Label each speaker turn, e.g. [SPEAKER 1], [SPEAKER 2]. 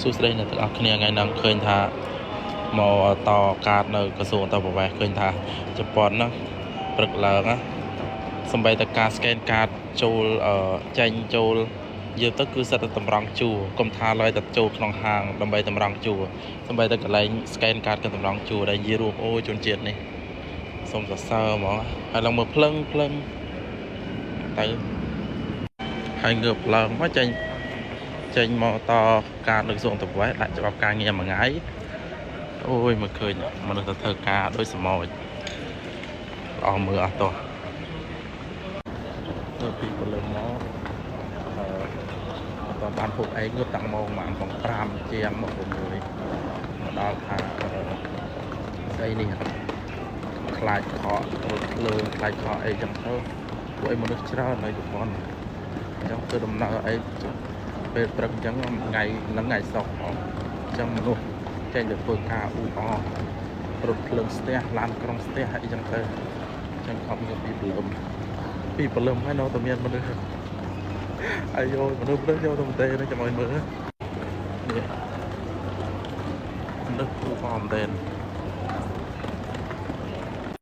[SPEAKER 1] សួស្តីអ្នកទាំងអស់គ្នាថ្ងៃហ្នឹងឃើញថាមកតកាតនៅក្រសួងអន្តរប្រវេសន៍ឃើញថាជប៉ុនណាព្រឹកឡើងណាសំបីតការ scan កាតចូលអឺចេញចូលយើងទៅគឺសិតតែតម្រង់ជួរកុំថាឡើយតែចូលក្នុងហាងដើម្បីតម្រង់ជួរសំបីតែកន្លែង scan កាតក៏តម្រង់ជួរដែរនិយាយរួមអូជនជាតិនេះសូមសរសើរហ្មងហើយឡើងមើលភ្លឹងភ្លឹងទៅហើយងើបឡើងមកចេញ ចេញមកតការនៅក្រសួងតវ៉េដាក់ច្បាប់ការងារមួយថ្ងៃអូយមកឃើញមនុស្សទៅធ្វើការដូចសមោចអស់មើលអស់តោះទៅពីព្រលឹមមកអឺអត់បានហូបអីងើបតាំងម៉ោងប្រហែលម៉ោង5ជាងមក6មកដល់ថាអឺស្អីនេះខ្លាចខករថភ្លើងខ្លាចខកអីចឹងទៅពួកអីមនុស្សច្រើននៅជប៉ុនអញ្ចឹងធ្វើដំណើរអី ពេលព្រឹកអញ្ចឹងថ្ងៃហ្នឹងថ្ងៃសុក្រហ្មងអញ្ចឹងមនុស្សចេញទៅធ្វើការអ៊ូអររថភ្លើងស្ទះឡានក្រុងស្ទះអីចឹងទៅអញ្ចឹងខំងើបពីព្រលឹមពីព្រលឹមហើយនៅតែមានមនុស្សអាយមនុស្សមនុស្សយកទៅប្រទេសនេះចាំឲ្យមើលនេះមនុស្សអ៊ូអរមែនទែន។